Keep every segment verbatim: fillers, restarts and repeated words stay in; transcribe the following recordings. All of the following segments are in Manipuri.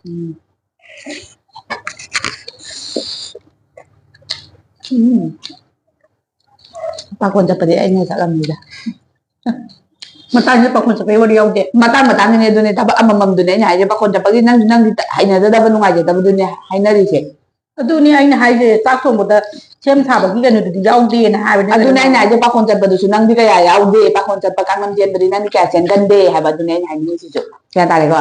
ꯎꯝ꯫ ꯎꯝ꯫ ꯄꯥꯈꯣꯟ ꯆꯠꯄꯗꯤ ꯑꯩꯅ ꯆꯠꯂꯝꯅꯤꯗ꯫ ꯃꯇꯥꯡꯁꯤꯗ ꯄꯥꯈꯣꯟ ꯆꯠꯄꯒꯤ ꯋꯥꯔꯤ ꯌꯥꯎꯗꯦ꯫ ꯃꯇꯥꯡ ꯃꯇꯥꯡꯒꯤꯅꯦ ꯑꯗꯨꯅꯦ, ꯊꯕꯛ ꯑꯃꯃꯝꯗꯨꯅꯦ ꯑꯩꯅ ꯍꯥꯏꯁꯦ꯫ ꯄꯥꯈꯣꯟ ꯆꯠꯄꯒꯤ ꯅꯪ, ꯅꯪ ꯍꯩꯅꯖꯗꯕ, ꯅꯨꯡꯉꯥꯏꯖꯗꯕꯗꯨꯅꯦ ꯍꯥꯏꯅꯔꯤꯁꯦ꯫ ꯑꯗꯨꯅꯤ ꯑꯩꯅ ꯍꯥꯏꯁꯦ, ꯆꯥꯛ ꯊꯣꯡꯕꯗ ꯁꯦꯝ ꯁꯥꯕꯒꯤ ꯀꯩꯅꯣꯗꯨꯗꯤ ꯌꯥꯎꯗꯦꯅ ꯍꯥꯏꯕꯅꯦ꯫ ꯑꯗꯨꯅꯦ ꯑꯩꯅ ꯍꯥꯏꯁꯦ, ꯄꯥꯈꯣꯟ ꯆꯠꯄꯗꯨꯁꯨ ꯅꯪꯗꯤ ꯀꯌꯥ ꯌꯥꯎꯗꯦ, ꯄꯥꯈꯣꯟ ꯆꯠꯄ ꯀꯥꯡꯂꯝ ꯆꯦꯟꯕꯗꯤ ꯅꯪꯗꯤ ꯀꯌꯥ ꯆꯦꯟꯒꯟꯗꯦ ꯍꯥꯏꯕ, ꯑꯗꯨꯅꯦ ꯑꯩꯅ ꯍꯥꯏꯅꯤꯡꯉꯤꯁꯤꯁꯨ꯫ ꯒ꯭ꯌꯥꯟ ꯇꯥꯔꯦꯀꯣ?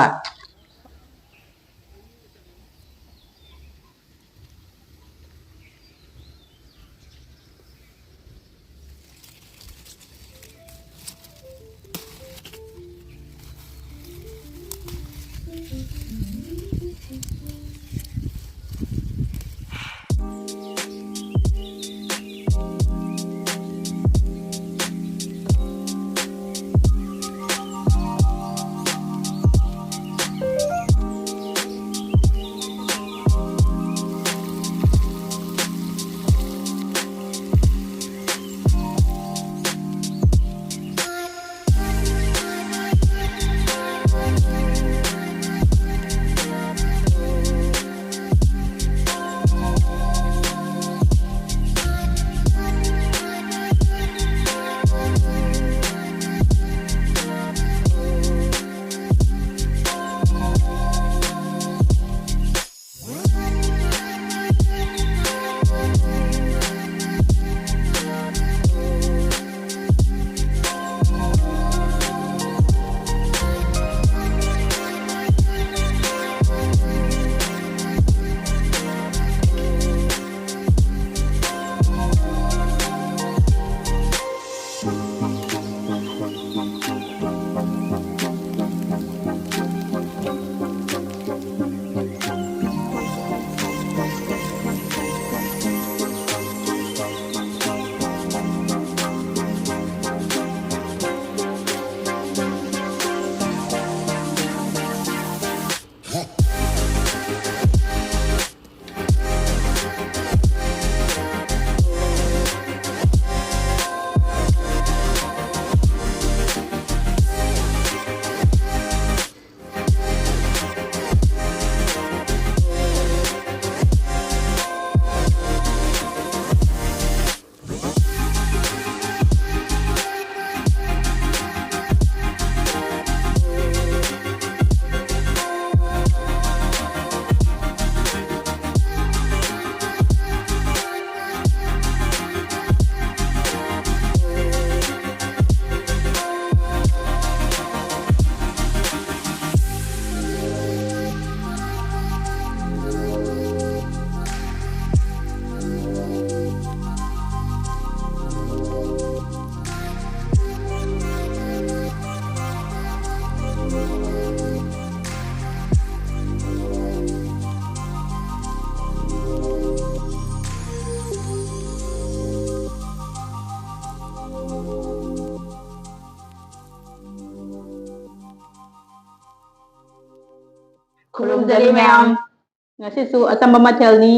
ꯈꯨꯔꯨꯝꯖꯔꯤ ꯃꯌꯥꯝ꯫ ꯉꯁꯤꯁꯨ ꯑꯆꯝꯕ ꯃꯊꯦꯜꯅꯤ꯫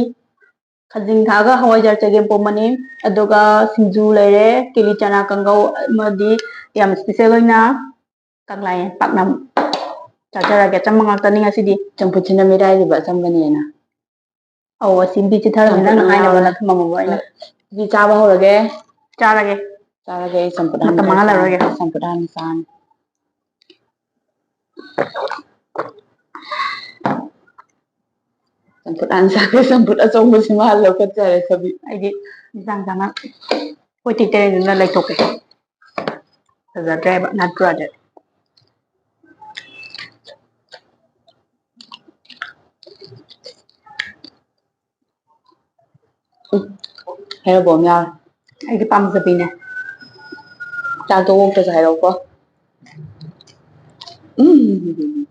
ꯈꯥꯖꯤꯡ ꯊꯥꯛꯑꯒ ꯍꯋꯥꯏꯖꯥꯔ ꯆꯒꯦꯝ ꯄꯣꯝꯕꯅꯤ꯫ ꯑꯗꯨꯒ ꯁꯤꯡꯖꯨ ꯂꯩꯔꯦ, ꯀꯤꯂꯤ ꯆꯅꯥ ꯀꯥꯡꯒꯧ ꯑꯃꯗꯤ ꯌꯥꯝ special ꯑꯣꯏꯅ ꯀꯪꯂꯥꯌꯦꯟ ꯄꯥꯛꯅꯝ ꯆꯥꯖꯔꯒꯦ꯫ ꯑꯆꯝꯕ ꯉꯥꯛꯇꯅꯤ ꯉꯁꯤꯗꯤ꯫ ꯆꯝꯐꯨꯠꯁꯤꯅ ꯃꯤꯔꯥꯏꯔꯤꯕ ꯑꯆꯝꯕꯅꯦꯅ꯫ ꯑꯧ, ꯑꯁꯤꯝꯗꯤ ꯆꯤꯊꯔꯝꯃꯦ, ꯆꯝꯐꯨꯠ ꯅꯪꯅ ꯑꯃ ꯍꯥꯏꯅꯕ ꯌꯥꯎꯔꯦ꯫ ꯅꯠꯇ꯭ꯔ ꯃꯃꯣ ꯑꯩꯅ꯫ ꯑꯗꯨꯗꯤ ꯆꯥꯕ ꯍꯧꯔꯒꯦ꯫ ꯆꯥꯔꯒꯦ꯫ ꯆꯥꯔꯒꯦ, ꯑꯩ ꯆꯝꯐꯨꯠ ꯍꯥꯟꯅ ꯃꯇꯝ ꯃꯥꯡꯍꯜꯂꯔꯣꯏꯒꯦ꯫ ꯆꯥꯔꯒꯦ꯫ ꯆꯝꯐꯨꯠ ꯍꯥꯟꯅ ꯆꯥꯔꯅꯤ꯫ ꯆꯝꯐꯨꯠ ꯍꯥꯟꯅ ꯆꯥꯒꯦ, ꯆꯝꯐꯨꯠ ꯑꯆꯧꯕꯁꯤꯃ ꯍꯥꯟꯅ ꯂꯧꯈꯠꯆꯔꯦ ꯊꯕꯤ꯫ ꯑꯩꯗꯤ ꯏꯟꯁꯥꯡ ꯆꯥꯅ ꯀꯣꯏ ꯇꯦꯛ ꯇꯦꯛ ꯂꯩꯊꯣꯛꯀꯦ꯫ ꯐꯖꯗ꯭ꯔꯦꯕ ꯅꯠꯇ꯭ꯔꯗꯤ꯫ ꯎꯝ, ꯍꯩꯅꯧ ꯕꯣꯝ ꯌꯥꯎꯔꯦ꯫ ꯑꯩꯒꯤ ꯄꯥꯝꯖꯕꯤꯅꯦ꯫ ꯆꯥꯛꯇꯣ ꯑꯣꯛꯇ꯭ꯔꯁꯨ ꯍꯥꯏꯔꯛꯎꯀꯣ꯫ ꯎꯝ꯫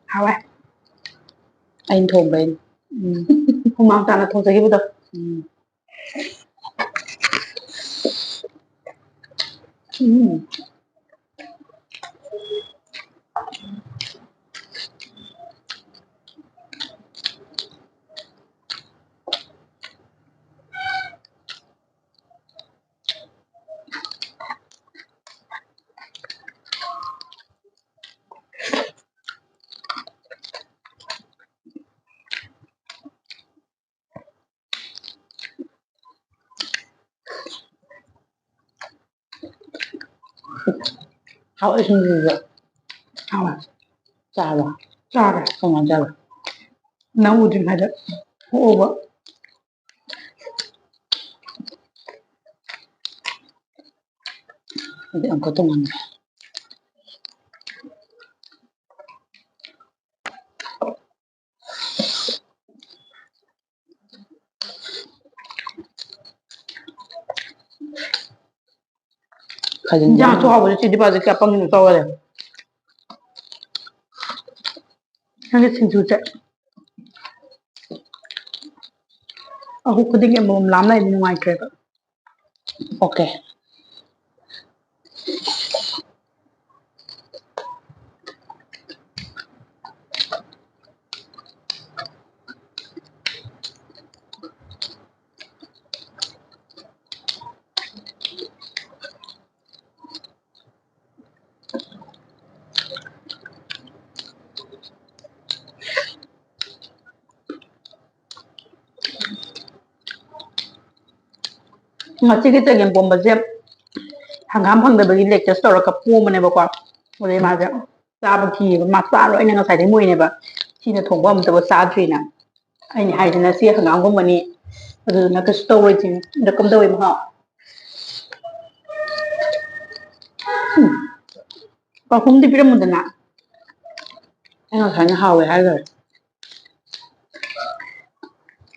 ꯍꯥꯎꯋꯦ꯫ ꯑꯩꯅ ꯊꯣꯡꯕꯩꯅꯦ꯫ ꯎꯝ꯫ ꯍꯨꯃꯥꯡ ꯇꯥꯅ ꯊꯣꯡꯖꯈꯤꯕꯗꯣ꯫ ꯎꯝ꯫ ꯎꯝ꯫ ꯍꯥꯎꯋꯦ ꯁꯤꯡꯖꯨꯁꯦ꯫ ꯍꯥꯎꯋꯦ꯫ ꯆꯥꯔꯕ? ꯆꯥꯔꯦ꯫ ꯀꯃꯥꯏꯅ ꯆꯥꯕ? ꯅꯪ ꯎꯗ꯭ꯔꯤꯉꯩꯗ ꯊꯣꯛꯑꯣꯕ꯫ ꯑꯗꯨꯗꯤ ꯑꯃꯨꯛꯀ ꯇꯣꯡꯍꯟꯒꯦ꯫ ꯈꯥꯖꯤꯡ ꯏꯟꯖꯥꯡꯁꯨ ꯍꯥꯎꯕꯁꯦ ꯆꯤꯗꯤ ꯄꯥꯗꯤ ꯀꯌꯥ ꯄꯪꯉꯤꯅꯣ ꯇꯧꯔꯦ꯫ ꯅꯪꯒꯤ ꯁꯤꯡꯖꯨꯁꯦ ꯑꯍꯨꯝ ꯈꯨꯗꯤꯡꯒꯤ ꯑꯃꯃꯝ ꯂꯥꯝ ꯂꯩꯔꯗꯤ ꯅꯨꯡꯉꯥꯏꯇ꯭ꯔꯦꯕ꯫ Okay. ꯉꯁꯤꯒꯤ ꯆꯒꯦꯝ ꯄꯣꯝꯕꯁꯦ ꯍꯪꯒꯥꯝ ꯐꯪꯗꯕꯒꯤ ꯂꯦꯛꯇꯁ ꯇꯧꯔꯒ ꯄꯣꯝꯕꯅꯦꯕꯀꯣ꯫ ꯑꯗꯩ ꯃꯥꯁꯦ ꯆꯥꯕ ꯀꯤꯌꯦꯕ, ꯃꯥ ꯆꯥꯔꯣꯏꯅ ꯉꯁꯥꯏꯗꯩ ꯃꯣꯏꯅꯦꯕ꯫ ꯁꯤꯅ ꯊꯣꯡꯕ ꯑꯃꯨꯛꯇꯕ ꯆꯥꯗ꯭ꯔꯤꯅ꯫ ꯑꯩꯅ ꯍꯥꯏꯗꯅ ꯁꯤ ꯍꯪꯒꯥꯝꯒꯨꯝꯕꯅꯤ, ꯑꯗꯨꯗꯨꯅ ꯀꯩꯁꯨ ꯇꯧꯔꯣꯏ ꯁꯤꯅꯤ꯫ ꯑꯗ ꯀꯝꯗꯧꯋꯤ ꯃꯍꯥꯎ? ꯎꯝ꯫ ꯄꯥꯎꯈꯨꯝꯗꯤ ꯄꯤꯔꯝꯃꯨꯗꯅ꯫ ꯑꯩ ꯉꯁꯥꯏꯅ ꯍꯥꯎꯋꯦ ꯍꯥꯏꯈ꯭ꯔꯦ꯫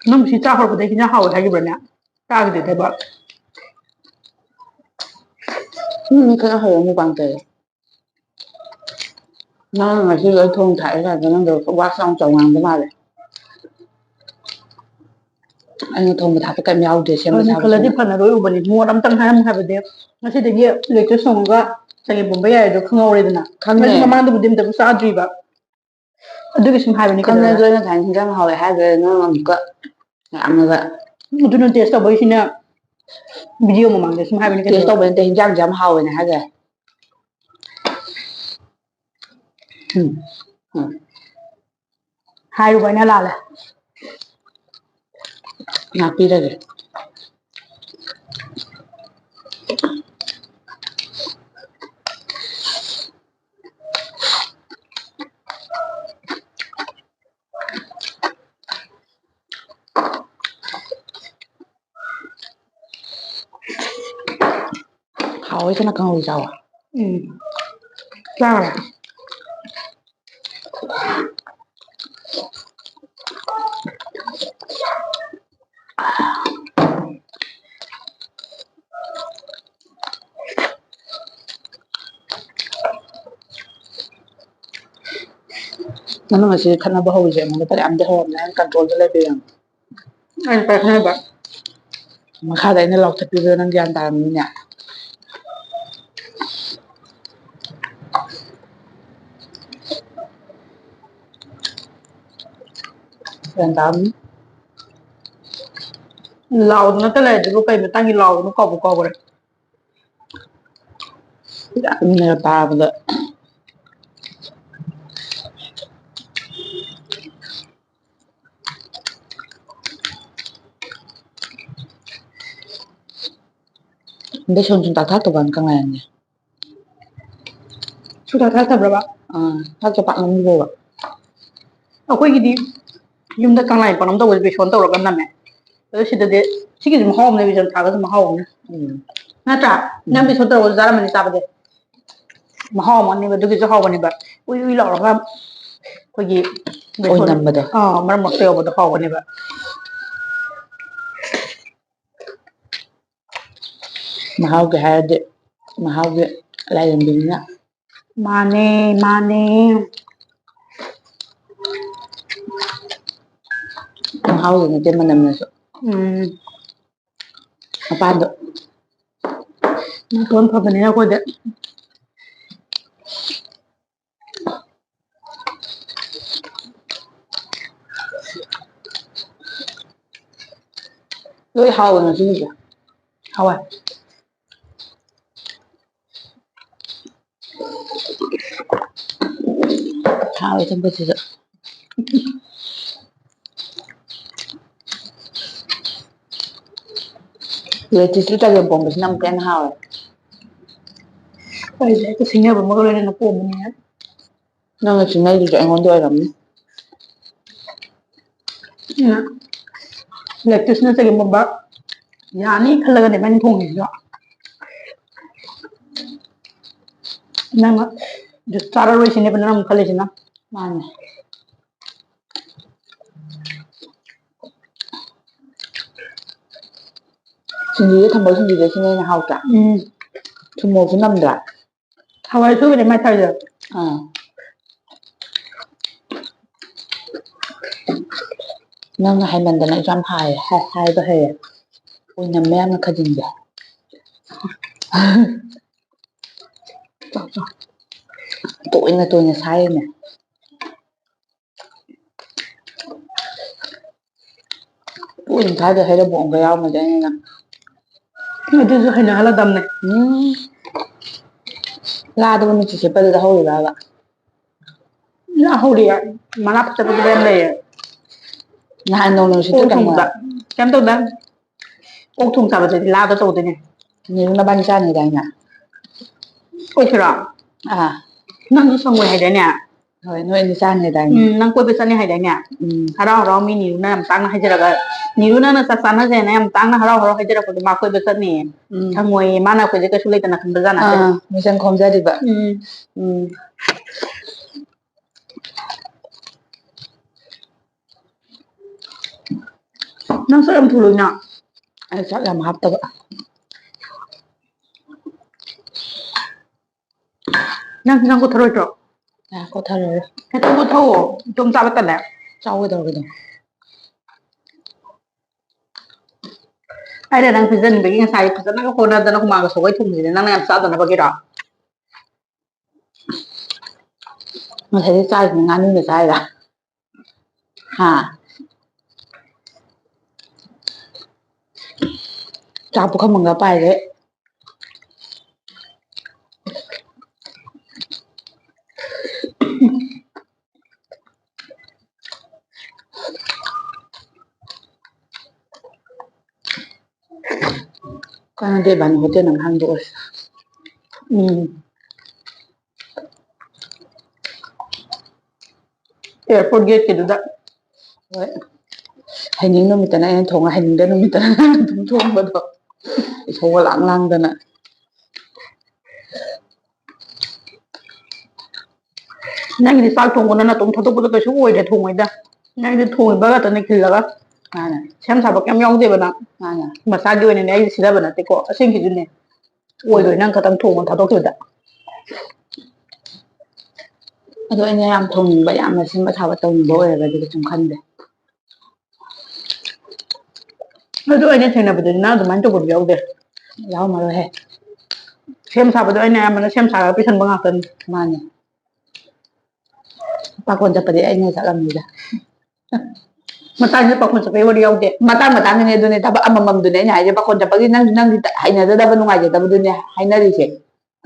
ꯅꯪ ꯁꯤ ꯆꯥ ꯍꯧꯔꯛꯄꯗꯒꯤ ꯍꯤꯟꯖꯥꯡ ꯍꯥꯎꯋꯦ ꯍꯥꯏꯈꯤꯕ꯭ꯔꯅꯦ? ꯇꯥꯈꯤꯗꯦꯗꯕ꯫ ꯎꯝ, ꯈꯔ ꯍꯧꯔ ꯃꯨꯛꯕꯥꯡ ꯇꯧꯔꯦ꯫ ꯅꯪꯅ ꯉꯁꯤ ꯂꯣꯏ ꯊꯣꯡ ꯊꯥꯛꯑꯦ ꯀꯥꯏꯅ ꯅꯪꯗꯣ ꯋꯥ ꯆꯥꯎ ꯆꯥꯎ ꯉꯥꯡꯕ ꯃꯥꯜꯂꯦ꯫ ꯑꯩꯅ ꯊꯣꯡꯕ ꯊꯥꯛꯄ ꯀꯩꯝ ꯌꯥꯎꯗꯦ, ꯁꯦꯝꯕ ꯑꯗꯨꯅ ꯁꯥꯕꯁꯨ꯫ ꯈꯜꯂꯗꯤ ꯐꯅꯔꯣꯏ ꯎꯕꯅꯤ꯫ ꯃꯣꯠ ꯑꯝꯇꯪ ꯍꯥꯏꯔꯝꯃꯨ ꯍꯥꯏꯕꯗꯤ ꯉꯁꯤꯗꯒꯤ ꯂꯦꯛꯇꯣꯏ ꯁꯣꯡꯉꯒ ꯆꯒꯦꯝ ꯄꯣꯝꯕ ꯌꯥꯏ ꯑꯗꯣ ꯈꯪꯍꯧꯔꯦꯗꯅ꯫ ꯈꯪꯉꯦ꯫ ꯉꯁꯤ ꯃꯃꯥꯡꯗꯕꯨꯗꯤ ꯑꯝꯇꯕꯨ ꯆꯥꯗ꯭ꯔꯤꯕ꯫ ꯑꯗꯨꯒꯤ ꯁꯨꯝ ꯍꯥꯏꯕꯅꯤ ꯈꯪꯉꯦ, ꯀꯩꯗꯧꯔꯒꯦ? ꯑꯗꯨ ꯑꯩꯅ ꯉꯁꯥꯏ ꯍꯤꯟꯖꯥꯡ ꯍꯥꯎꯋꯦ ꯍꯥꯏꯈ꯭ꯔꯦ, ꯅꯪ ꯑꯃꯨꯛꯀ ꯌꯥꯝꯅꯒ꯫ ꯑꯗꯨꯅ ꯇꯦꯁ ꯇꯧꯕꯩꯁꯤꯅ ꯚꯤꯗꯤꯑꯣ ꯃꯃꯥꯡꯗ ꯁꯨꯝ ꯍꯥꯏꯕꯅꯤ ꯇꯦꯁ ꯀꯩꯗꯧꯔꯒꯦ? ꯇꯧꯕꯩ ꯅꯠꯇꯦ, ꯍꯤꯟꯖꯥꯡꯁꯦ ꯌꯥꯝ ꯍꯥꯎꯋꯦꯅ ꯍꯥꯏꯈ꯭ꯔꯦ꯫ ꯎꯝ, ꯎꯝ꯫ ꯍꯥꯏꯔꯨꯕ ꯑꯩꯅ ꯂꯥꯜꯂꯦ꯫ ꯉꯥꯛꯄꯤꯔꯒꯦ꯫ ꯍꯥꯎꯋꯦ ꯀꯩꯅꯣ ꯀꯥꯡꯍꯧ ꯆꯥꯕ꯫ ꯎꯝ꯫ ꯆꯥꯔꯦ꯫ ꯅꯪꯅ ꯉꯁꯤ ꯈꯠꯅꯕ ꯍꯧꯔꯤꯁꯦ ꯑꯩꯉꯣꯟꯗ ꯐꯅꯌꯥꯝꯗꯤ ꯍꯧꯔꯝꯅꯦ, ꯑꯩꯅ ꯀꯟꯇ꯭ꯔꯣꯜꯗ ꯂꯩꯕ ꯌꯥꯝ꯫ ꯑꯩꯅ ꯄꯥꯏꯈꯠꯅꯕ꯫ ꯃꯈꯥꯗ ꯑꯩꯅ ꯂꯥꯎꯊꯠꯄꯤꯕꯗꯣ ꯅꯪ ꯒ꯭ꯌꯥꯟ ꯇꯥꯔꯝꯅꯤꯅꯦ꯫ ꯒ꯭ꯌꯥꯟ ꯇꯥꯔꯝꯅꯤ꯫ ꯂꯥꯎꯗꯅꯇ ꯂꯩꯔꯗꯨꯕꯨ ꯀꯩ ꯃꯇꯥꯡꯒꯤ ꯂꯥꯎꯕꯅꯣ ꯀꯥꯎꯕꯨ ꯀꯥꯎꯒ꯭ꯔꯦ꯫ ꯃꯤꯅꯒ ꯇꯥꯕꯗ꯫ ꯕꯦꯁꯣꯟ ꯁꯨꯡꯊꯥꯛ ꯊꯥꯛꯇꯕꯅꯤ ꯀꯪꯂꯥꯌꯦꯟꯁꯦ꯫ ꯁꯨꯡꯊꯥꯛ ꯊꯥꯛꯇꯕ꯭ꯔꯕ? ꯑꯥ, ꯊꯥꯛꯇ ꯄꯥꯛꯅꯝꯗꯦꯕ꯫ ꯑꯩꯈꯣꯏꯒꯤꯗꯤ ꯌꯨꯝꯗ ꯀꯪꯂꯥꯌꯦꯟ ꯄꯥꯛꯅꯝ ꯇꯧꯕꯁꯦ ꯕꯦꯁꯣꯟ ꯇꯧꯔꯒ ꯅꯝꯃꯦ꯫ ꯑꯗꯣ ꯁꯤꯗꯗꯤ ꯁꯤꯒꯤꯁꯨ ꯃꯍꯥꯎ ꯑꯃ ꯂꯩ, ꯕꯦꯁꯣꯟ ꯊꯥꯛꯑꯒꯁꯨ ꯃꯍꯥꯎ ꯑꯃ꯫ ꯎꯝ꯫ ꯅꯠꯇ꯭ꯔꯥ? ꯎꯝ꯫ ꯅꯪ ꯕꯦꯁꯣꯟ ꯇꯧꯔꯒ ꯆꯥꯔꯝꯃꯅꯤ ꯆꯥꯕꯗꯤ꯫ ꯃꯍꯥꯎ ꯑꯃꯅꯦꯕ, ꯑꯗꯨꯒꯤꯁꯨ ꯍꯥꯎꯕꯅꯦꯕ꯫ ꯎꯏ ꯎꯏ ꯂꯥꯎꯔꯒ ꯑꯩꯈꯣꯏꯒꯤ ꯕꯦꯁꯣꯟ ꯑꯣꯏꯅꯝꯕꯗꯣ꯫ ꯑꯥ, ꯃꯔꯛ ꯃꯔꯛꯇ ꯌꯥꯎꯕꯗꯣ ꯍꯥꯎꯕꯅꯦꯕ꯫ ꯃꯍꯥꯎꯒꯤ ꯍꯥꯏꯔꯗꯤ ꯃꯍꯥꯎꯒꯤ ꯂꯥꯏꯔꯦꯝꯕꯤꯅꯤꯅ꯫ ꯃꯥꯅꯦ, ꯃꯥꯅꯦ꯫ ꯃꯍꯥꯎꯒꯤ ꯅꯠꯇꯦ, ꯃꯅꯝꯅꯁꯨ꯫ ꯎꯝ꯫ ꯃꯄꯥꯟꯗꯣ꯫ ꯅꯥꯇꯣꯟ ꯐꯕꯅꯤꯅ ꯑꯩꯈꯣꯏꯗꯤ꯫ ꯂꯣꯏ ꯍꯥꯎꯋꯦ ꯉꯁꯤꯒꯤꯁꯦ꯫ ꯍꯥꯎꯋꯦ꯫ ꯍꯥꯎꯋꯦ ꯆꯝꯐꯨꯠꯁꯤꯁꯨ꯫ ꯂꯦꯇꯤꯁꯇꯨ ꯆꯒꯦꯝ ꯄꯣꯝꯕꯁꯤꯅ ꯑꯃꯨꯛꯀ ꯍꯦꯟꯅ ꯍꯥꯎꯋꯦ꯫ ꯑꯩꯁꯦ ꯍꯦꯛꯇ ꯁꯤꯡꯅꯕ ꯑꯃꯒ ꯂꯣꯏꯅꯅ ꯄꯣꯝꯕꯅꯤꯅ꯫ ꯅꯪꯅ ꯁꯤꯡꯅꯩꯗꯨꯁꯨ ꯑꯩꯉꯣꯟꯗ ꯑꯣꯏꯔꯝꯅꯤ꯫ ꯎꯝ꯫ ꯂꯦꯇꯤꯁꯅ ꯆꯒꯦꯝ ꯄꯣꯝꯕ ꯌꯥꯅꯤ ꯈꯜꯂꯒꯅꯦꯕ ꯑꯩꯅ ꯊꯣꯡꯉꯤꯁꯤꯁꯨ꯫ ꯅꯪꯅ ꯆꯥꯔꯔꯣꯏ ꯁꯤꯅꯦꯕ ꯅꯪꯅ ꯑꯃꯨꯛ ꯈꯜꯂꯤꯁꯤꯅ꯫ ꯃꯥꯅꯦ꯫ ꯁꯤꯡꯖꯨꯗ ꯊꯝꯕ ꯁꯤꯡꯖꯨꯗ ꯁꯤꯅ ꯍꯦꯟꯅ ꯍꯥꯎꯇ꯭ꯔꯥ? ꯎꯝ꯫ ꯊꯨꯝ ꯃꯣꯔꯣꯛꯁꯨ ꯅꯝꯗ꯭ꯔꯥ? ꯍꯋꯥꯏ ꯑꯁꯣꯏꯕꯅꯦ ꯃꯥꯏ ꯊꯥꯛꯏꯗꯣ꯫ ꯑꯥ꯫ ꯅꯪꯅ ꯍꯥꯏꯃꯟꯗꯅ ꯑꯩꯁꯨ ꯌꯥꯝ ꯍꯥꯏ-, ꯍꯥꯏ-, ꯍꯥꯏꯕ ꯍꯩꯔꯦ꯫ ꯑꯣꯏꯅꯝꯃꯦ ꯌꯥꯝꯅ ꯈꯖꯤꯡꯁꯦ꯫ ꯇꯣꯏꯅ ꯇꯣꯏꯅ ꯁꯥꯏꯔꯤꯅꯦ꯫ ꯇꯣꯏꯅ ꯁꯥꯏꯗ ꯍꯩꯔꯕꯣꯡꯒ ꯌꯥꯎꯔꯝꯃꯗꯤ ꯑꯩꯅ ꯑꯗꯨꯁꯨ ꯍꯩꯅꯍꯜꯂꯗꯝꯅꯦ꯫ ꯎꯝ꯫ ꯂꯥꯗꯕꯨ ꯅꯨꯡꯁꯤꯠ ꯁꯤꯠꯄꯗꯨꯗ ꯍꯧꯔꯤꯔꯕ? ꯂꯥ ꯍꯧꯔꯤꯌꯦ꯫ ꯃꯅꯥ ꯐꯖ ꯐꯖꯕ ꯌꯥꯝ ꯂꯩꯌꯦ꯫ ꯅꯍꯥꯟ ꯅꯣꯡ ꯅꯨꯡꯁꯤꯠꯇꯨ ꯑꯣꯛ ꯊꯣꯡꯕꯗ꯫ ꯀꯩꯅꯣ ꯀꯩꯝ ꯇꯧꯗꯦ꯫ ꯑꯣꯛ ꯊꯣꯡ ꯆꯥꯕꯗꯗꯤ ꯂꯥꯗ ꯇꯧꯗꯣꯏꯅꯦ꯫ ꯅꯤꯔꯨ ꯅꯕꯥꯅꯤ ꯆꯥꯅꯤꯗꯥꯏꯅꯦ? ꯑꯣꯛꯁꯤꯔꯣ? ꯑꯥ꯫ ꯅꯪꯁꯨ ꯁꯪꯉꯣꯏ ꯍꯥꯏꯗꯥꯏꯅꯦ? ꯍꯣꯏ, ꯅꯣꯏ ꯑꯅꯤ ꯆꯥꯅꯤꯗꯥꯏꯅꯦ? ꯎꯝ, ꯅꯪ ꯀꯣꯏꯕ ꯆꯠꯅꯤ ꯍꯥꯏꯗꯥꯏꯅꯦ? ꯎꯝ꯫ ꯍꯔꯥꯎ ꯍꯔꯥꯎ ꯃꯤ ꯅꯤꯔꯨꯅ ꯌꯥꯝ ꯇꯥꯡꯅ ꯍꯥꯏꯖꯔꯒ, ꯅꯤꯔꯨꯅ ꯅꯪ ꯆꯥꯛ ꯆꯥꯅꯁꯦꯅ ꯌꯥꯝ ꯇꯥꯡꯅ ꯍꯔꯥꯎ ꯍꯔꯥꯎ ꯍꯥꯏꯖꯔꯛꯄꯗꯣ ꯃꯥ ꯀꯣꯏꯕ ꯆꯠꯅꯤꯌꯦ꯫ ꯎꯝ꯫ ꯁꯪꯉꯣꯏꯌꯦ, ꯃꯥꯅ ꯑꯩꯈꯣꯏꯗ ꯀꯩꯁꯨ ꯂꯩꯇꯅ ꯈꯟꯕꯖꯥꯠ ꯅꯠꯇꯦ꯫ ꯑꯥ, ꯃꯤꯆꯪ ꯈꯣꯝꯖꯔꯤꯕ꯫ ꯎꯝ꯫ ꯎꯝ꯫ ꯅꯪ ꯁꯛ ꯌꯥꯝ ꯊꯨ ꯂꯣꯏꯅ꯫ ꯑꯩ ꯆꯥꯛ ꯌꯥꯝ ꯍꯥꯞꯇꯕ꯫ ꯅꯪ ꯍꯤꯟꯖꯥꯡ ꯀꯣꯠꯊꯔꯣꯏꯗ꯭ꯔꯣ? ꯑ, ꯀꯣꯠꯊꯔꯔꯣꯏ꯫ ꯈꯤꯇꯪ ꯀꯣꯠꯊꯧꯑꯣ꯫ ꯏꯇꯣꯝ ꯆꯥꯕ ꯇꯜꯂꯦ꯫ ꯆꯥꯎ ꯀꯩꯗꯧꯔꯒꯦ ꯑꯗꯨꯝ꯫ ꯑꯩꯅ ꯅꯪ ꯄꯤꯖꯅꯤꯡꯕꯒꯤ ꯉꯁꯥꯏ ꯐꯖꯅꯒ ꯍꯣꯠꯅꯗꯅ ꯍꯨꯃꯥꯡꯒ ꯁꯧꯒꯩ ꯊꯣꯡꯕꯁꯤꯗꯤ ꯅꯪꯅ ꯌꯥꯝ ꯆꯥꯗꯅꯕꯒꯤꯔꯣ? ꯉꯁꯥꯏꯗꯤ ꯆꯥꯔꯤꯁꯤꯅ ꯉꯥꯅꯨꯅ ꯆꯥꯏꯔ? ꯍꯥ? ꯆꯥꯛ ꯄꯨꯈꯝ ꯑꯃꯒ ꯄꯥꯏꯔꯦ꯫ ꯀꯥꯟꯅꯗꯦ ꯏꯕꯥꯅꯤ ꯍꯣꯇꯦꯜ ꯑꯃ ꯍꯥꯡꯗꯣꯛꯑꯁꯤ꯫ ꯎꯝ꯫ Airport gate ꯀꯤꯗꯨꯗ꯫ ꯍꯣꯏ꯫ ꯍꯩꯅꯤꯡ ꯅꯨꯃꯤꯠꯇꯅ ꯑꯩꯅ ꯊꯣꯡꯉ, ꯍꯩꯅꯤꯡꯗ ꯅꯨꯃꯤꯠꯇꯅ ꯅꯪꯅ ꯑꯗꯨꯝ ꯊꯣꯡꯕꯗꯣ꯫ ꯏꯁꯧꯒ ꯂꯥꯡ ꯂꯥꯡꯗꯅ꯫ ꯅꯪꯒꯤꯗꯤ ꯆꯥꯛ ꯊꯣꯡꯕꯅ ꯅꯥꯇꯣꯝ ꯊꯥꯗꯣꯛꯄꯗꯣ ꯀꯩꯁꯨ ꯑꯣꯏꯗ꯭ꯔꯦ, ꯊꯣꯡꯉꯣꯏꯗ꯫ ꯅꯪꯗꯤ ꯊꯣꯡꯉꯤꯕ ꯉꯥꯛꯇꯅꯦ ꯈꯤꯜꯂꯒ꯫ ꯃꯥꯅꯦ꯫ ꯁꯦꯝ ꯁꯥꯕ ꯀꯩꯝ ꯌꯥꯎꯗꯦꯕ ꯅꯪ꯫ ꯃꯥꯅꯦ꯫ ꯃꯁꯥꯒꯤ ꯑꯣꯏꯅꯅꯦ ꯑꯩꯁꯦ ꯁꯤꯗꯕ ꯅꯠꯇꯦꯀꯣ, ꯑꯁꯦꯡꯀꯤꯁꯨꯅꯦ꯫ ꯑꯣꯏꯔꯣꯏ ꯅꯪ ꯈꯛꯇꯪ ꯊꯣꯡꯉ ꯊꯥꯗꯣꯛꯈꯤꯕꯗ꯫ ꯑꯗꯣ ꯑꯩꯅ ꯌꯥꯝ ꯊꯣꯡꯅꯤꯡꯕ, ꯌꯥꯝꯅ ꯁꯦꯝꯕ ꯁꯥꯕ ꯇꯧꯅꯤꯡꯕ ꯑꯣꯏꯔꯒꯗꯤ ꯀꯩꯁꯨꯝ ꯈꯟꯗꯦ꯫ ꯑꯗꯨ ꯑꯩꯅ ꯊꯦꯡꯅꯕꯗꯗꯤ ꯅꯪ ꯑꯗꯨꯃꯥꯏꯅ ꯇꯧꯕꯗꯤ ꯌꯥꯎꯗꯦ꯫ ꯌꯥꯎꯔꯝꯃꯔꯣꯏꯍꯦ꯫ ꯁꯦꯝ ꯁꯥꯕꯗꯣ ꯑꯩꯅ ꯑꯌꯥꯝꯕꯅ ꯁꯦꯝ ꯁꯥꯔꯒ ꯄꯤꯁꯟꯕ ꯉꯥꯛꯇꯅꯤ꯫ ꯃꯥꯅꯦ꯫ ꯄꯥꯈꯣꯟ ꯆꯠꯄꯗꯤ ꯑꯩꯅ ꯆꯠꯂꯝꯅꯤꯗ꯫ ꯃꯇꯥꯡꯁꯤꯗ ꯄꯥꯈꯣꯟ ꯆꯠꯄꯒꯤ ꯋꯥꯔꯤ ꯌꯥꯎꯗꯦ꯫ ꯃꯇꯥꯡ ꯃꯇꯥꯡꯒꯤꯅꯦ ꯑꯗꯨꯅꯦ, ꯊꯕꯛ ꯑꯃꯃꯝꯗꯨꯅꯦ ꯑꯩꯅ ꯍꯥꯏꯁꯦ꯫ ꯄꯥꯈꯣꯟ ꯆꯠꯄꯒꯤ ꯅꯪ, ꯅꯪꯗꯤ ꯍꯩꯅꯖꯗꯕ, ꯅꯨꯡꯉꯥꯏꯖꯗꯕꯗꯨꯅꯦ ꯍꯥꯏꯅꯔꯤꯁꯦ꯫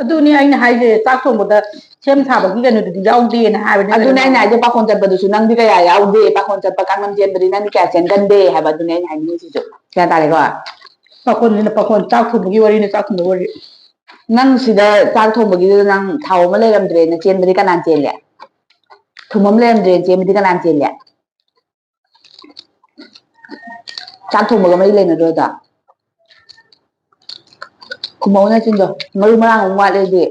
ꯑꯗꯨꯅꯤ ꯑꯩꯅ ꯍꯥꯏꯁꯦ, ꯆꯥꯛ ꯊꯣꯡꯕꯗ ꯁꯦꯝ ꯁꯥꯕꯒꯤ ꯀꯩꯅꯣꯗꯨꯗꯤ ꯌꯥꯎꯗꯦꯅ ꯍꯥꯏꯕꯅꯦ꯫ ꯑꯗꯨꯅꯦ ꯑꯩꯅ ꯍꯥꯏꯁꯦ, ꯄꯥꯈꯣꯟ ꯆꯠꯄꯗꯨꯁꯨ ꯅꯪꯗꯤ ꯀꯌꯥ ꯌꯥꯎꯗꯦ, ꯄꯥꯈꯣꯟ ꯆꯠꯄ ꯀꯥꯡꯂꯝ ꯆꯦꯟꯕꯗꯤ ꯅꯪꯗꯤ ꯀꯌꯥ ꯆꯦꯟꯒꯟꯗꯦ ꯍꯥꯏꯕ, ꯑꯗꯨꯅꯦ ꯑꯩꯅ ꯍꯥꯏꯅꯤꯡꯉꯤꯁꯤꯁꯨ꯫ ꯒ꯭ꯌꯥꯟ ꯇꯥꯔꯦꯀꯣ? ꯄꯥꯈꯣꯟꯁꯤꯅ ꯄꯥꯈꯣꯟ, ꯆꯥꯛ ꯊꯣꯡꯕꯒꯤ ꯋꯥꯔꯤꯅ ꯆꯥꯛ ꯊꯣꯡꯕꯒꯤ ꯋꯥꯔꯤ꯫ ꯅꯪ ꯁꯤꯗ ꯆꯥꯛ ꯊꯣꯡꯕꯒꯤꯗꯨꯗ ꯅꯪ ꯊꯥꯎ ꯑꯃ ꯂꯩꯔꯝꯗ꯭ꯔꯦꯅ ꯆꯦꯟꯕꯗꯤ ꯀꯅꯥꯅ ꯆꯦꯜꯂꯦ? ꯊꯨꯝ ꯑꯃ ꯂꯩꯔꯝꯗ꯭ꯔꯦꯅ ꯆꯦꯟꯕꯗꯤ ꯀꯅꯥꯅ ꯆꯦꯜꯂꯦ? ꯆꯥꯛ ꯊꯣꯡꯕꯒ ꯃꯔꯤ ꯂꯩꯅꯗ꯭ꯔꯣ ꯑꯗꯣ? ꯈꯨꯝꯃꯧ ꯅꯆꯤꯟꯗꯣ, ꯃꯔꯨ ꯃꯔꯥꯡ ꯑꯃꯨꯛ ꯋꯥꯠꯂꯦꯗꯤ꯫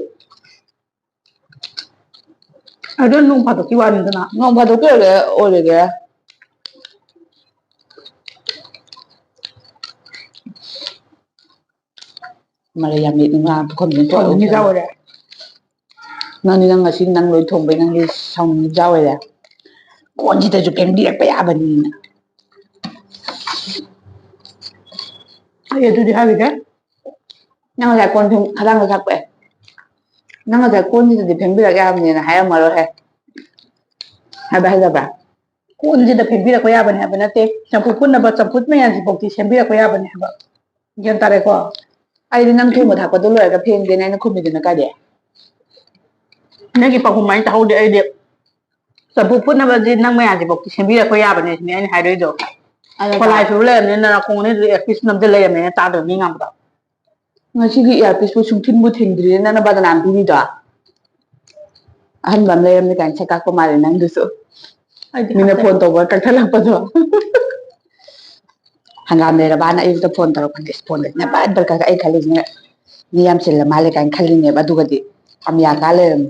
ꯑꯗꯣ ꯅꯣꯡ ꯐꯥꯗꯣꯛꯀꯤ ꯋꯥꯅꯤꯗꯅ꯫ ꯅꯣꯡ ꯐꯥꯗꯣꯛꯀꯤ ꯑꯣꯏꯒꯦꯔꯥ, ꯑꯣꯏꯔꯣꯏꯒꯦꯔꯥ꯫ ꯃꯔꯩ ꯌꯥꯝ ꯌꯦꯠꯅꯤꯡꯕ ꯄꯨꯈꯝꯁꯤꯅ ꯊꯣꯛꯑꯒ ꯁꯥꯎꯅꯤꯡꯉꯤꯖꯥ ꯑꯣꯏꯔꯦ꯫ ꯅꯪꯗꯤ ꯅꯪ ꯉꯁꯤ ꯅꯪ ꯂꯣꯏ ꯊꯣꯡꯕꯩ ꯅꯪꯗꯤ ꯁꯥꯎꯅꯤꯡꯉꯤꯖꯥ ꯑꯣꯏꯔꯦ꯫ ꯀꯣꯟꯁꯤꯗꯁꯨ ꯐꯦꯡꯕꯤꯔꯛꯄ ꯌꯥꯕꯅꯤꯅ꯫ ꯑꯩ ꯑꯗꯨꯗꯤ ꯍꯥꯏꯔꯨꯗꯦ꯫ ꯅꯪ ꯉꯁꯥꯏ ꯀꯣꯟ ꯐꯦꯡ-, ꯈꯗꯥꯡꯗ ꯊꯛꯄ꯫ ꯅꯪ ꯉꯁꯥꯏ ꯀꯣꯟꯁꯤꯗꯗꯤ ꯐꯦꯡꯕꯤꯔꯛ ꯌꯥꯕꯅꯤꯅ ꯍꯥꯏꯔꯝꯃꯔꯣꯏꯍꯦ꯫ ꯍꯥꯏꯕ ꯍꯩꯖꯕ꯭ꯔꯥ? ꯀꯣꯟꯁꯤꯗ ꯐꯦꯡꯕꯤꯔꯛꯄ ꯌꯥꯕꯅꯤ ꯍꯥꯏꯕ ꯅꯠꯇꯦ꯫ ꯆꯝꯐꯨꯠ ꯐꯨꯠꯅꯕ ꯆꯝꯐꯨꯠ ꯃꯌꯥꯝꯁꯤꯐꯥꯎꯗꯤ ꯁꯦꯝꯕꯤꯔꯛꯄ ꯌꯥꯕꯅꯤ ꯍꯥꯏꯕ꯫ ꯒ꯭ꯌꯥꯟ ꯇꯥꯔꯦꯀꯣ? ꯑꯩꯗꯤ ꯅꯪ ꯊꯣꯡꯕ ꯊꯥꯛꯄꯗꯣ ꯂꯣꯏꯔꯒ ꯐꯦꯡꯒꯦꯅ ꯑꯩꯅ ꯈꯨꯝꯃꯤꯗꯨꯅ ꯀꯥꯏꯗꯩ? ꯅꯪꯒꯤ ꯄꯥꯎꯈꯨꯝ ꯍꯥꯏꯅ ꯇꯥꯍꯧꯗꯦ ꯑꯩꯗꯤ꯫ ꯆꯝꯐꯨꯠ ꯐꯨꯠꯅꯕꯗꯤ ꯅꯪ ꯃꯌꯥꯝꯁꯤꯐꯥꯎꯗꯤ ꯁꯦꯝꯕꯤꯔꯛꯄ ꯌꯥꯕꯅꯦ ꯁꯤꯅꯦ ꯑꯩꯅ ꯍꯥꯏꯗꯣꯏꯗꯣ꯫ ꯑꯗꯣ ꯈꯣꯂꯥꯏ ꯇꯥ-, ꯁꯨꯔ ꯂꯩꯔꯕꯅꯤꯅ ꯅꯥꯀꯣꯡ ꯑꯅꯤꯗꯨꯗ earpiece ꯅꯝꯖꯤꯜ ꯂꯩꯔꯕꯅꯤꯅ ꯇꯥꯗꯕ ꯃꯤ ꯉꯥꯡꯕꯗꯣ꯫ ꯉꯁꯤꯒꯤ earpiece ꯄꯨ ꯁꯨꯡꯊꯤꯟꯕꯨ ꯊꯤꯟꯗ꯭ꯔꯤꯅꯦ ꯅꯪꯅ ꯕꯗꯅꯥꯝ ꯄꯤꯔꯤꯗꯣ꯫ ꯑꯍꯟꯕ ꯑꯃ ꯂꯩꯔꯝꯃꯤ ꯀꯥꯏꯅ ꯁꯛ ꯀꯥꯛꯄ ꯃꯥꯜꯂꯦ ꯅꯪꯗꯨꯁꯨ꯫ ꯑꯩꯗꯤ ꯃꯤꯅ ꯈꯪꯗꯦ꯫ Phone ꯇꯧꯕ ꯀꯛꯊꯠꯂꯛꯄꯗꯣ꯫ ꯍꯪꯒꯥꯝ ꯂꯩꯔꯕꯥꯅ ꯑꯌꯨꯛꯇ phone ꯇꯧꯔꯛꯄꯅꯦ꯫ Phone ꯁꯤꯅ ꯕꯠ ꯕꯠ ꯀꯛ-, ꯑꯩ ꯈꯜꯂꯤꯁꯤꯅ ꯃꯤ ꯌꯥꯝ ꯆꯤꯜꯂ ꯃꯥꯜꯂꯦ ꯀꯥꯏꯅ ꯈꯜꯂꯤꯅꯦꯕ꯫ ꯑꯗꯨꯒꯗꯤ ꯑꯃꯤꯌꯥ ꯀꯥ ꯂꯩꯔꯝꯃꯤ꯫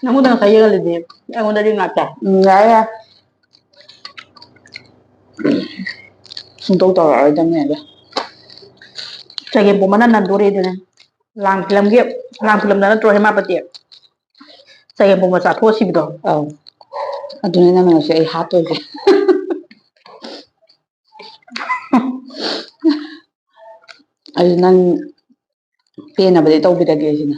ꯅꯪꯉꯣꯟꯗ ꯉꯁꯥꯏ ꯌꯦꯡꯍꯜꯂꯤꯗꯤ ꯑꯩꯉꯣꯟꯗꯗꯤ ꯉꯥꯛꯇ꯫ ꯎꯝ, ꯌꯥꯔꯦ, ꯌꯥꯔꯦ꯫ ꯁꯨꯡꯇꯧ ꯇꯧꯔꯛꯑꯔꯣꯏꯗꯕꯅꯦ ꯑꯗꯣ꯫ ꯆꯒꯦꯝ ꯄꯣꯝꯕꯅ ꯅꯟꯗꯣꯔꯦ ꯑꯗꯨꯅꯦ꯫ ꯂꯥꯡ ꯐꯤꯂꯝꯒꯤ, ꯂꯥꯡ ꯐꯤꯂꯝꯗ ꯅꯠꯇ꯭ꯔꯣ ꯍꯦꯃꯥꯄꯇꯤ ꯆꯒꯦꯝ ꯄꯣꯝꯕ ꯆꯥꯊꯣꯛꯑ ꯁꯤꯕꯗꯣ? ꯑꯧ꯫ ꯑꯗꯨꯅꯦ ꯅꯪꯅ ꯉꯁꯤ ꯑꯩ ꯍꯥꯠꯇꯣꯏꯁꯦ꯫ ꯑꯩꯁꯨ ꯅꯪ ꯄꯦꯟꯅꯕꯗꯤ ꯇꯧꯕꯤꯔꯒꯦ ꯁꯤꯅ꯫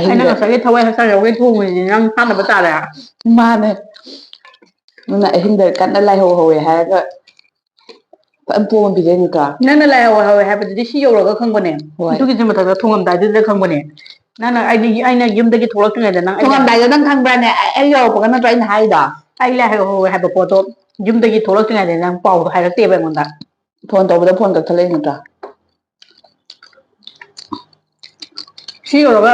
ꯑꯩꯅ ꯑꯍꯤꯡꯗ ꯉꯁꯥꯏꯒꯤ ꯊꯋꯥꯏ ꯍꯛꯆꯥꯡ ꯌꯥꯎꯒꯦ ꯊꯣꯡꯕꯁꯤꯗꯤ ꯅꯪ ꯍꯥꯠꯅꯕ ꯇꯥꯔꯦ꯫ ꯃꯥꯅꯦ꯫ ꯅꯪꯅ ꯑꯍꯤꯡꯗ ꯀꯟꯅ ꯂꯥꯏꯍꯧ ꯍꯧꯋꯦ ꯍꯥꯏꯔꯒ ꯐꯖꯅ ꯄꯣꯝꯃ ꯄꯤꯖꯩꯅꯤꯀꯣ꯫ ꯅꯪꯅ ꯂꯥꯏꯍꯧ ꯍꯧꯋꯦ ꯍꯥꯏꯕꯗꯨꯗꯤ ꯁꯤ ꯌꯧꯔꯒ ꯈꯪꯕꯅꯦ꯫ ꯍꯣꯏ꯫ ꯏꯇꯨꯒꯤꯁꯤ ꯃꯊꯛꯇ ꯊꯣꯡꯉꯝꯗꯥꯏꯗꯨꯗ ꯈꯪꯕꯅꯦ꯫ ꯅꯪꯅ ꯑꯩꯗꯤ, ꯑꯩꯅ ꯌꯨꯝꯗꯒꯤ ꯊꯣꯛꯂꯛꯇ꯭ꯔꯤꯉꯩꯗ ꯅꯪ ꯑꯩ ꯊꯣꯡꯉꯝꯗꯥꯏꯗ ꯅꯪ ꯈꯪꯕ꯭ꯔꯥꯅꯦ? ꯑꯩ, ꯑꯩ ꯌꯧꯔꯛꯄꯒ ꯅꯠꯇ꯭ꯔꯣ ꯑꯩꯅ ꯍꯥꯏꯗꯣ? ꯑꯩ ꯂꯥꯏꯍꯧ ꯍꯧꯋꯦ ꯍꯥꯏꯕ ꯄꯣꯠꯇꯣ ꯌꯨꯝꯗꯒꯤ ꯊꯣꯛꯂꯛꯇ꯭ꯔꯤꯉꯩꯗ ꯅꯪ ꯄꯥꯎꯗꯣ ꯍꯥꯏꯔꯛꯇꯦꯕ ꯑꯩꯉꯣꯟꯗ꯫ ꯐꯣꯟ ꯇꯧꯕꯗ ꯐꯣꯟ ꯀꯛꯊꯠꯂꯛꯏ ꯅꯠꯇ꯭ꯔꯥ? ꯁꯤ ꯌꯧꯔꯒ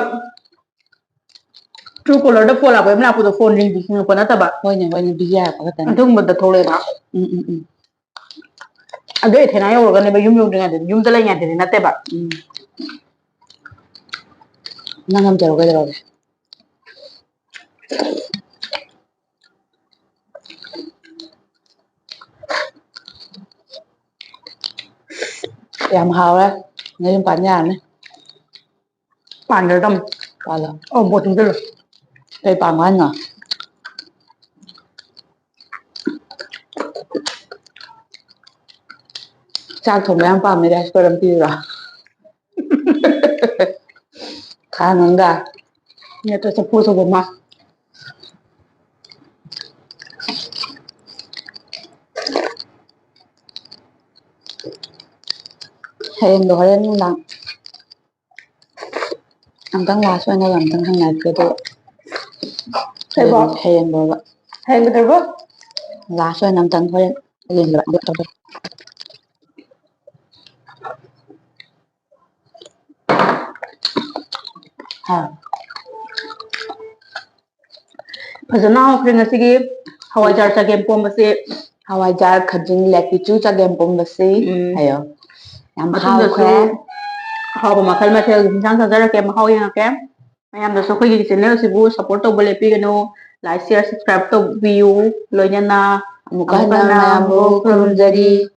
Truecaller-ꯗ ꯐꯣꯟ ꯂꯥꯛꯄ ꯑꯃ ꯂꯥꯛꯄꯗꯣ, ꯐꯣꯟ ꯔꯤꯡ ꯈꯤꯡꯉꯛꯄ ꯅꯠꯇꯕ꯫ ꯍꯣꯏꯅꯦ, ꯍꯣꯏꯅꯦ, ꯕꯤꯖꯤ ꯍꯥꯏꯔꯛꯄ ꯈꯛꯇꯅꯦ꯫ ꯑꯗꯨꯒꯨꯝꯕꯗ ꯊꯣꯛꯂꯛꯑꯦꯕ꯫ ꯎꯝ, ꯎꯝ, ꯎꯝ꯫ ꯑꯗꯨ ꯑꯦꯊꯦꯅꯥ ꯌꯧꯔꯒꯅꯦꯕ, ꯌꯨꯝ ꯌꯧꯗ꯭ꯔꯤꯉꯩꯗꯗꯤ, ꯌꯨꯝꯗ ꯂꯩꯉꯩꯗꯗꯤ ꯅꯠꯇꯦꯕ꯫ ꯎꯝ꯫ ꯅꯪ ꯑꯃ ꯇꯧꯔꯣ, ꯀꯩꯗꯧꯔꯒꯦ? ꯌꯥꯝ ꯍꯥꯎꯔꯦ꯫ ꯅꯌꯨꯝ ꯄꯥꯟ ꯌꯥꯔꯅꯤ꯫ ꯄꯥꯟꯒ꯭ꯔꯗꯝꯅꯤ꯫ ꯄꯥꯜꯂꯣ꯫ ꯑꯧ, ꯕꯣꯠ ꯇꯨꯝꯖꯜꯂꯣ꯫ ꯀꯩ ꯄꯥꯝꯃꯣ ꯍꯥꯏꯅꯣ? ꯆꯥꯛ ꯊꯣꯡꯕ ꯌꯥꯝ ꯄꯥꯝꯃꯦ, rice cooker ꯑꯃ ꯄꯤꯌꯨꯔꯣ? ꯈꯥꯡ ꯑꯃꯒ꯫ ꯅꯠꯇ꯭ꯔ ꯆꯐꯨ ꯑꯆꯧꯕ ꯑꯃ꯫ ꯍꯌꯦꯡꯗꯣ ꯍꯣꯔꯦꯟ ꯅꯨꯡꯗꯥꯡ ꯑꯝꯇꯪ last ꯑꯣꯏꯅ ꯑꯝꯇꯪ ꯍꯪꯅꯔꯛꯀꯦ, ꯑꯗꯨꯒ ꯀꯩꯕꯣ? ꯍꯌꯦꯡ, ꯍꯌꯦꯡ ꯐꯥꯎꯕ꯫ ꯍꯌꯦꯡ ꯀꯩꯗꯧꯕ? Last ꯑꯣꯏꯅ ꯑꯝꯇꯪ ꯍꯣꯔꯦꯟ ꯌꯦꯡꯕ, ꯑꯗꯨ ꯇꯧꯗꯣꯏ꯫ ꯍꯥ꯫ ꯐꯖꯅ ꯍꯥꯎꯈ꯭ꯔꯦ ꯉꯁꯤꯒꯤ ꯍꯋꯥꯏꯖꯥꯔ ꯆꯒꯦꯝ ꯄꯣꯝꯕꯁꯦ꯫ ꯍꯋꯥꯏꯖꯥꯔ, ꯈꯖꯤꯡ, ꯂꯦꯛꯄꯤꯆꯨ ꯆꯒꯦꯝ ꯄꯣꯝꯕꯁꯤ꯫ ꯎꯝ꯫ ꯍꯥꯏꯌꯣ꯫ ꯌꯥꯝ ꯃꯇꯨꯡꯗꯁꯨ ꯍꯥꯎꯈ꯭ꯔꯦ꯫ ꯑꯍꯥꯎꯕ ꯃꯈꯜ ꯃꯊꯦꯜꯒꯤ ꯏꯟꯁꯥꯡ ꯆꯥꯖꯔꯛꯀꯦ, ꯃꯍꯥꯎ ꯌꯦꯡꯉꯛꯀꯦ꯫ ꯃꯌꯥꯝꯅꯁꯨ ꯑꯩꯈꯣꯏꯒꯤ channel ꯑꯁꯤꯕꯨ support ꯇꯧꯕ ꯂꯦꯞꯄꯤꯒꯅꯨ꯫ Like, share, subscribe ꯇꯧꯕꯤꯌꯨ꯫ ꯂꯣꯏꯅꯅ ꯑꯃꯨꯛꯀ ꯑꯃꯨꯛꯀ ꯍꯟꯅ ꯍꯟꯅ ꯃꯌꯥꯝꯕꯨ ꯑꯃꯨꯛ ꯈꯨꯔꯨꯝꯖꯔꯤ꯫